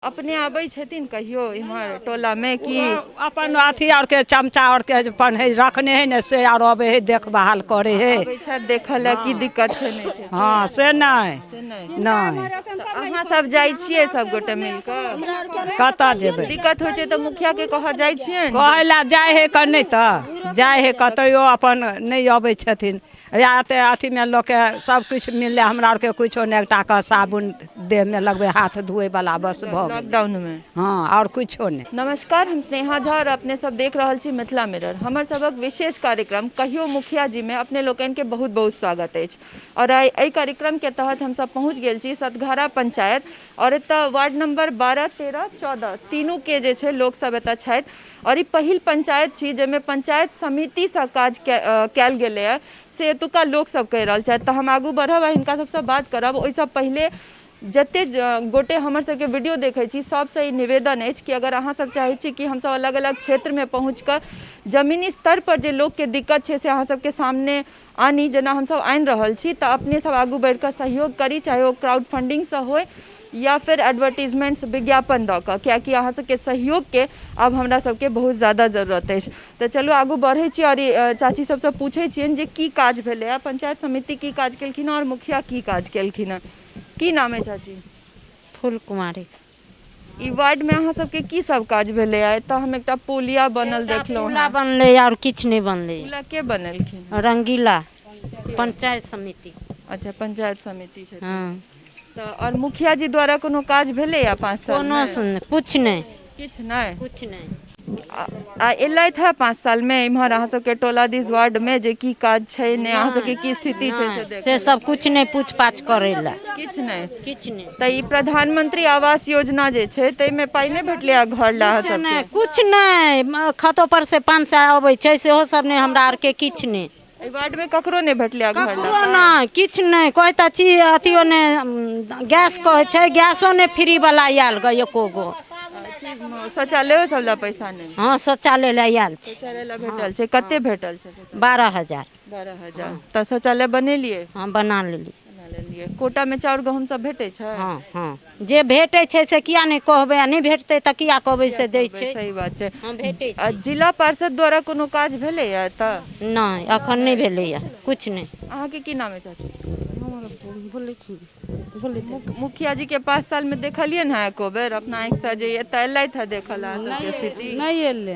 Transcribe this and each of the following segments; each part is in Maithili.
अपने आबै छथिन कहियो इम्हर टोलामे की? अपन अथी आरके चमचा आरके अपन है रखने है ने, से आर अबै है, देखभाल करै है। आबै छथि देखऽ लए की दिक्कत छै नहि छै? हँ, से नहि। से नहि? नहि। तऽ अहाँ सब जाइ छियै सब गोटे मिल कऽ? कतऽ जेबै? दिक्कत होइ छै तऽ मुखिया के कहऽ जाइ छियै? कहै लए जाइ है कऽ नहि तऽ जाइ है कतयो, अपन नहि अबै छथिन। या एते अथीमे लोकके सबकिछु मिललै, हमरा आरके किछो नहि। एकटा कऽ साबुन देहमे लगबै, हाथ धोएवला, बस भऽ गेल। लॉकडाउनमे हँ, आओर किछो नहि। नमस्कार, हम स्नेहा झा और अपने सब देख रहल छी मिथिला मिरर। हमर सबक विशेष कार्यक्रम कहियो मुखिया जी में अपने लोकनि के बहुत बहुत स्वागत अछि। और आइ एहि कार्यक्रम के तहत हम सब पहुँच गेल छी सतघारा पंचायत और एतऽ वार्ड नंबर 12, 13, 14 तीनू के जे छै लोक सब एतऽ छथि। और ई पहिल पंचायत छी जाहिमे पंचायत समितिसँ काज कयल गेलैए, से एतुका लोकसभ कहि रहल छथि। तऽ हम आगू बढ़ब आ हिनका सभसँ बात करब। ओहिसँ पहिले जते गोटे हमर सबके वीडियो देखै छी, सबसँ ई निवेदन अछि कि अगर अहाँ सब चाहै छी कि हमसब अलग अलग क्षेत्रमे पहुँच कऽ जमीनी स्तर पर जे लोकके दिक्कत छै से अहाँ सबके सामने आनी, जेना हमसब आनि रहल छी, तऽ अपने सब आगू बढ़ि कऽ सहयोग करी, चाहे ओ क्राउड फंडिंगसँ होइ या फेर एडवर्टीजमेंट्स विज्ञापन दऽ कऽ, कियाकि अहाँ सबके सहयोगके आब हमरा सबके बहुत ज्यादा जरूरत अछि। तऽ चलू आगू बढ़ै छी आओर चाची सबसँ पूछै छियनि जे की काज भेलै हँ, पंचायत समिति की काज केलखिन हँ आओर मुखिया की काज केलखिन हँ। की नाम अइ चाची? फूल कुमारी। ई वार्डमे अहाँ सबके की सब काज भेलै हँ? एतऽ हम एकटा पुलिया बनल देखलहुँ। पुला बनलै आओर किछु नहि बनलै। पुला के बनेलखिन? रंगीला, पंचायत समिति। अच्छा, पंचायत समिति छथिन। हँ। तऽ आओर मुखिया जी द्वारा कोनो काज भेलैया 5 साल? कोनो किछु नहि। किछु नहि? किछु नहि। आ एलथि है 5 साल में इम्हर अहाँ सबके टोला दिस वार्ड में जे की काज छै ने, अहाँ सबके की स्थिति छै से देख? से सब किछु नहि पूछ पाछ करै लए। किछु नहि? किछु नहि। तऽ ई प्रधानमंत्री आवास योजना जे छै ताहिमे पाइ नहि भेटलै आ घर लए अहाँ किछु नहि। सबके? किछु नहि। खतो पर से 500 अबै छै, सेहो सब नहि, हमरा आरके किछु नहि। एहि वार्ड में ककरो नहि भेटलै आ घर ककरो लए? नहि, किछु नहि। कहै तऽ छी अथियो नहि, गैस कहै छै, गैसो नहि फ्री वाला आयल ग एको गो। शौचालयो सब लए पैसा नहि? हँ, शौचालय लए आयल छै। शौचालय लए भेटल छै? कते भेटल छै? 12,000। 12,000। तऽ शौचालय बनेलियै? हँ, बना लेलियै। बना लेलियै। कोटा में चाउर गहूँम सब भेटै छै? हँ हँ, जे भेटै छै से किया नहि कहबै, आ नहि भेटतै तऽ किया कहबै से दै छै। सही बात छै। हँ, भेटै आ जिला पार्षद द्वारा कोनो काज भेलैया एतऽ? नहि, एखन नहि भेलैया किछु नहि। अहाँके की नाम है चाची? मुखिया जी के 5 साल में देखलियै ने एको बेर अपना आँखि से जे एतऽ एलथि है देखऽ लए अहाँ सबके स्थिति? नहि एलै।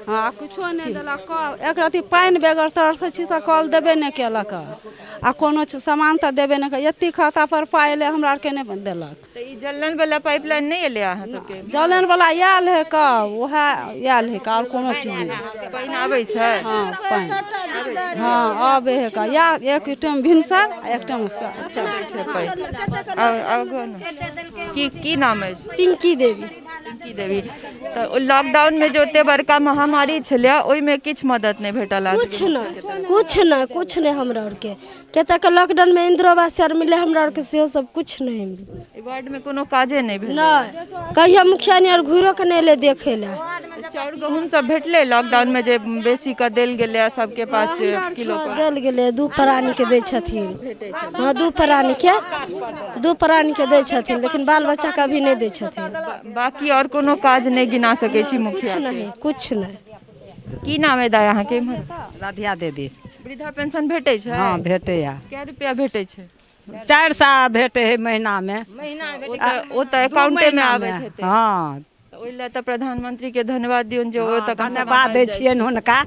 हँ, किछो नहि देलक। एक रति पानि बेगर तरसै छी तऽ कल देबे नहि केलक, आ कोनो सामान तऽ देबे नहि केलक। एते खाता पर पाइ एलै, हमरा आरके नहि देलक। तऽ ई जल नल वाला पाइपलाइन नहि एलै अहाँ सबके? जल नल वाला आयल है कऽ, उएह आयल है कऽ, आओर कोनो चीज नहि। पानि आबै छै? हँ, पानि हँ आबै है कऽ, या एक टाइम भिनसर आ एक टाइम चलै छै पानि। आगू ने। की की नाम अछि? पिंकी देवी। पिंकी देवी। तऽ ओ लॉकडाउनमे जे ओते बड़का महामारी छलै, ओहिमे किछु मदद नहि भेटल अहाँ किछु सबके? नहि, किछु नहि, किछु नहि। हमरा आरके कतेक लॉकडाउनमे इन्दिरो आवास आर मिललै, हमरा आरके सेहो सब किछु नहि मिललै। एहि वार्डमे कोनो काजे नहि भेलै? नहि, कहियो मुखिया आर घुरो के नहि एलै देखै लए। चाउर गहूँम सब भेटलै लॉकडाउनमे जे बेसी कऽ देल गेलै सबके 5 किलो कऽ? देल गेलै, 2 प्राणीके दै छथिन। हँ, 2 प्राणीके, 2 प्राणीके दै छथिन, लेकिन बाल बच्चाके अभी नहि दै छथिन। बाकी आओर कोनो काज नहि गिना सकै छी मुखिया? किछु नहि, किछु नहि। की नाम है दाइ अहाँके इम्हर? राधिया देवी। वृद्धा पेंशन भेटै छै? हँ, भेटैया। कै रुपया भेटै छै? 400 भेटै है महीनामे। ओ तऽ अकाउंटे मे आबैत हेतै? हँ। तऽ ओहि लए तऽ प्रधानमंत्री के धन्यवाद दियौन जे ओ तऽ कमसँ कम धन्यवाद दै आबि जाइ। छियनि हुनका,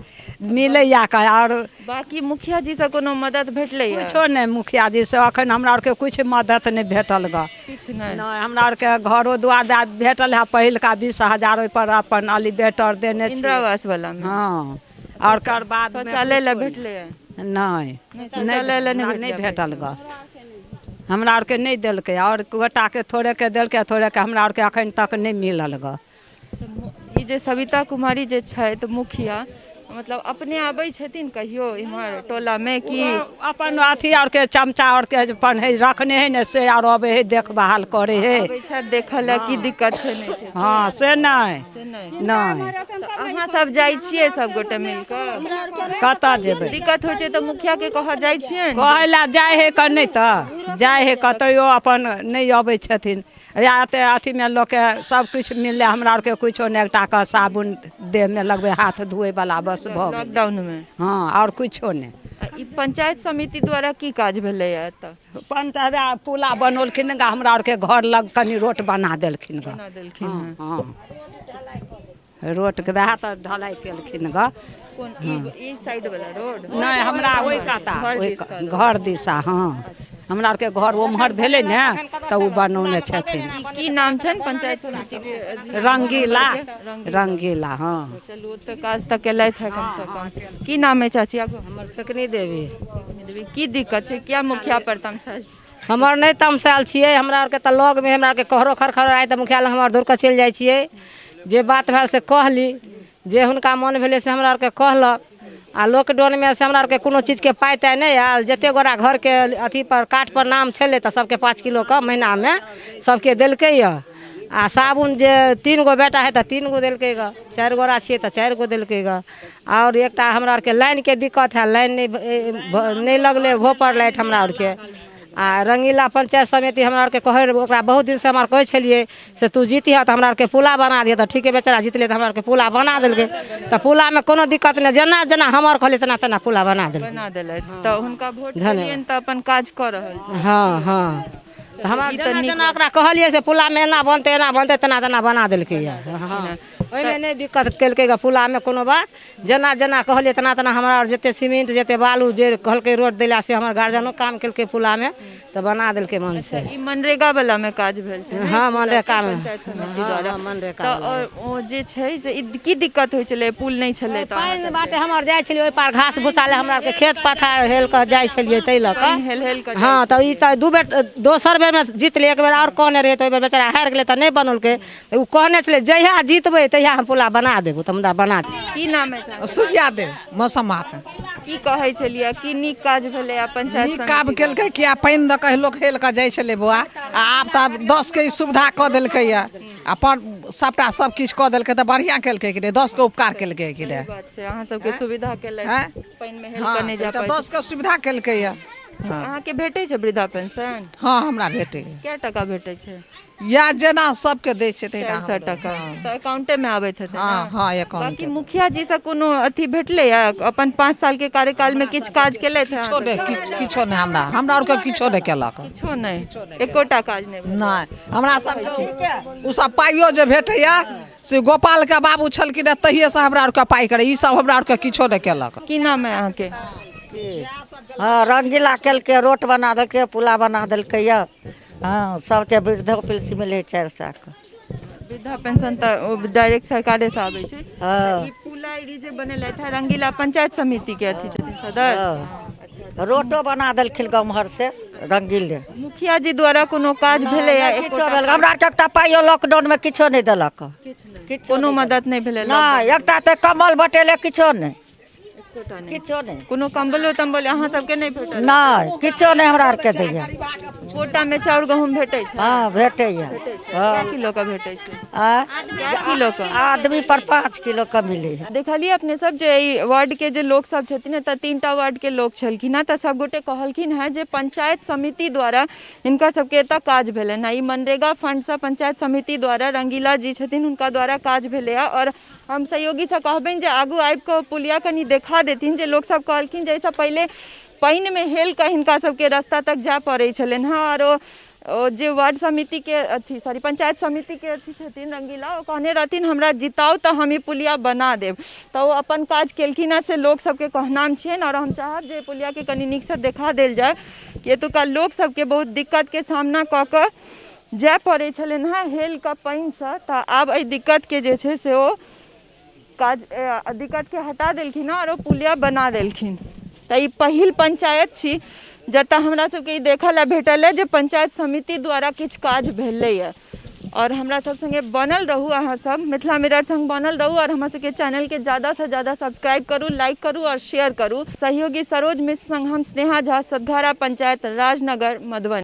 मिलैया कऽ आओर। बाकी मुखिया जी से कोनो मदद भेटलैया? किछो नहि, मुखिया जी से अखन हमरा आरके किछु मदद नहि भेटल गऽ। किछु नहि? नहि, हमरा आरके घरो दुआर भेटल है पहिलका 20,000, ओहिपर अपन अलिबेटर देने छी। इंदिरा आवास वाला मे? हँ, आओर कर बाद शौचालय लए भेटलैया? नहि। शौचालय लए नहि? नहि भेटल गऽ, हमरा आरके नहि देलकै। आओर गोटाके थोड़ेके देलकै, थोड़ेके हमरा आरके अखन तक नहि मिलल गऽ। ई जे सविता कुमारी जे छथि मुखिया, मतलब अपने आबै छथिन कहियो इम्हर टोलामे कि अपन अथी आरके चमचा आरके अपन है रखने है ने से आर अबै है देखभाल करै है। आबै छथि देखऽ लए की दिक्कत छै नहि छै? हँ, से नहि। से नहि? नहि। तऽ अहाँ सब जाइ छियै सब गोटे मिल कऽ? कतऽ जेबै? दिक्कत होइ छै तऽ मुखिया के कहऽ जाइ छियै? कहै लए जाइ है कऽ नहि तऽ जाइ है कतौ, अपन नहि अबै छथिन। या एते अथीमे लोकके सबकिछु मिललै, हमरा आरके किछो नहि। एकटा कऽ साबुन देहमे लगबै हाथ धोएवला, बस भऽ गेल। लॉकडाउनमे? हँ, आओर किछो नहि। आ ई पंचायत समिति द्वारा की काज भेलैया एतऽ? पंचायत पुला बनौलखिन गा, हमरा आरके घर लग कनि रोड बना देलखिन गा। बना देलखिन हँ? हँ, रोडके वएह तऽ ढलाई केलखिन गा। कोन, ई साइड वाला रोड? नहि, हमरा ओहि काता घर ओहि दिस का रोड। घर दिशा, हँ। हमरा आरके घर ओम्हर भेलै ने तऽ ओ बनौने छथिन। ई की नाम छनि पंचायत समिति के? रंगीला। रंगीला। रंगीला, हँ। चलू, तऽ काज तऽ केलथि है कमसँ कम। की नाम है चाची? आगू। हमर फेकनी देवी। देवी। की दिक्कत छै? किया मुखिया पर तमसायल छी? हमर नहि तमसायल छियै। हमरा आरके तऽ लगमे, हमरा आरके कहरो खरखर आइ तऽ मुखिया लग हम दौड़ कऽ चलि जाइ छियै। जे बात भेल से कहली, जे हुनका मन भेलै से हमरा आरके कहलक। आ लॉकडाउनमे से हमरा आरके कोनो चीजके पाइ ताइ नहि आयल। जतेक गोरा घरके अथी पर कार्ड पर नाम छलै तऽ सबके 5 किलोके महीनामे सबके देलकै यऽ। आ साबुन जे 3 गो बेटा हइ तऽ 3 गो देलकै गऽ, 4 गोरा छियै तऽ 4 गो देलकै गऽ। आओर एकटा हमरा आरके लाइनके दिक्कत है, लाइन नहि लगलै भोपर लाइट हमरा आरके। आ रंगीला पंचायत समिति हमरा आरके कहै, ओकरा बहुत दिनसँ हमरा आर कहै छलियै से तू जीतिह तऽ हमरा आरके पुला बना दिहऽ। तऽ ठीके बेचारा जीतलै तऽ हमरा आरके पुला बना देलकै। तऽ पुलामे कोनो दिक्कत नहि, जेना जेना हमर कहलियै तेना तेना पुला बना देलकै। बना देलथि तऽ हुनका वोट देलियनि तऽ अपन काज कऽ रहल छै। हँ हँ, तऽ हमरा ई तऽ जेना नीक। जेना ओकरा कहलियै से पुलामे एना बनतै, एना बनतै, तेना तेना बना देलकै यऽ। हँ, ओहिमे नहि दिक्कत केलकै गऽ पुलामे कोनो बात। जेना जेना कहलियै तेना तेना हमरा आर जते सीमेंट जते बालू जे कहलकै रोड दै लए से हमर गार्जियनो काम केलकै पुलामे तऽ बना देलकै मन से। ई मनरेगा वाला मे काज भेल छै ने? हँ, मनरेगामे। पंचायत समिति हँ, द्वारा। हँ, मनरेगा तऽ वाला। ओ जे छै से ई की दिक्कत होइ छलै, पुल नहि छलै तऽ अहाँ पानि बाटे हमर जाइ छलियै ओहि पार घास भूसा लए, हमरा आरके खेत पथार हेल कऽ जाइ छलियै ताहि लऽ कऽ। पानि हेल हेल कऽ? हँ, तऽ ई तऽ 2 बेर, दोसर बेरमे जीतलै। एक बेर आओर कहने रहै तऽ ओहि बेर बेचारा हारि गेलै तऽ नहि बनौलकै। ओ कहने छलै जहिया जीतबै तहिया हम पुला बना देबौ, तऽ मुदा बना दे। की नाम है? सुगिया दे मौसम हाथ। की कहै छलियै, की नीक काज भेलै आ पंचायत नीक समिति काम केलकै। किया पानि दऽ कऽ लोक हेल कऽ जाइ छलै बौआ, आ आब तऽ 10के ई सुविधा कऽ देलकै यऽ। अपन सभटा सब किछु कऽ देलकै तऽ बढ़िआँ केलकै कि नहि? 10के उपकार केलकै कि नहि? बात छै, अहाँ सबके सुविधा केलथि। आँय? पानि मे हेल कऽ नहि जा तऽ पाइ। 10के सुविधा केलकै यऽ। अहाँके भेटै छै वृद्धा पेंशन? हँ, हमरा भेटैए। कए टका भेटै छै? या जेना सबके दै छै तहिना। 400 टका तऽ अकाउंटे मे आबैत हेतै? हँ। ने? हँ, अकाउंट। बाकी मुखिया जी से कोनो अथी भेटलै या अपन 5 साल के कार्यकाल मे किछु काज केलथि हँ? किछो नहि, किछो नहि। हमरा आरके किछो नहि केलक। किछो नहि, एकोटा काज नहि भेल? नहि, हमरा सबके ओ सब पाइयो जे भेटैया से गोपालके बाबू छलखिन हँ तहिएसँ हमरा आरके पाइ करै। ई सब हमरा आरके किछो नहि केलक। की नाम है अहाँके? हँ, रंगीला केलकै, रोड बना देलकै, पुला बना देलकै यऽ। हँ, सबके वृद्धो पेंशन मिलै 400के। वृद्धा पेंशन तऽ ओ डायरेक्ट सरकारे से आबै छै। हँ। ई पुला ई जे बनेलथि है रंगीला, पंचायत समिति के अथी छथिन सदस्य? हँ, रोडो बना देलखिन गाँव से रंगीले। मुखिया जी द्वारा कोनो काज भेलै? किछो भेल? हमरा आरके एकटा पाइयो लॉकडाउनमे किछो नहि देलक। किछो। कोनो मदद नहि भेलै? नहि, एकटा तऽ कम्बल बटेले, किछो नहि। एकोटा नहि? किछो नहि। कोनो कम्बलो तम्बल अहाँ सबके नहि भेटल? नहि, किछो नहि हमरा आरके दैया। कोटामे चाउर गहूँम भेटै छै? हँ, भेटैया। कए किलो के भेटै छै? आँय? कए किलो के? आदमी पर 5 किलो के मिलै है। देखलियै अपने सब जे एहि वार्ड के जे लोक सब छथिन, एतऽ 3टा वार्ड के लोक छलखिन हँ, तऽ सबगोटे कहलखिन हँ जे पंचायत समिति द्वारा हिनकर सबके एतऽ काज भेलनि हँ। ई मनरेगा फंडसँ पंचायत समिति द्वारा रंगीला जी छथिन, हुनका द्वारा काज भेलै हँ। आओर हम सहयोगीसँ कहबनि जे आगू आबि कऽ पुलिया कनि देखा देथिन जे लोक सब कहलखिन जे एहिसँ पहिले पानिमे हेल कऽ हिनका सबके रास्ता तक जाय पड़ै छलनि हँ। आओर ओ जे वार्ड समितिके अथी, सॉरी, पंचायत समितिके अथी छथिन रंगीला, ओ कहने रहथिन हमरा जिताउ तऽ हम ई पुलिया बना देब, तऽ ओ अपन काज केलखिन हँ से लोक सबके कहनाम छियनि। आओर हम चाहब जे पुलियाके कनि नीकसँ देखा देल जाय कि एतुका लोक सबके बहुत दिक्कतके सामना कऽ कऽ जाय पड़ै छलनि हँ हेल कऽ पानिसँ, तऽ आब एहि दिक्कतके जे छै से ओ काज दिक्कतके हटा देलखिन हँ आओर ओ पुलिया बना देलखिन। तऽ ई पहिल पंचायत छी जतऽ हमरा सबके ई देखऽ लए भेटल अइ जे पंचायत समिति द्वारा किछु काज भेलैए। आओर हमरा सब संगे बनल रहू, अहाँ सब मिथिला मिरर संग बनल रहू आओर हमर सबके चैनलके ज़्यादासँ ज़्यादा सब्सक्राइब करू, लाइक करू आओर शेयर करू। सहयोगी सरोज मिश्र संग हम स्नेहा झा, सतघारा पंचायत, राजनगर, मधुबनी।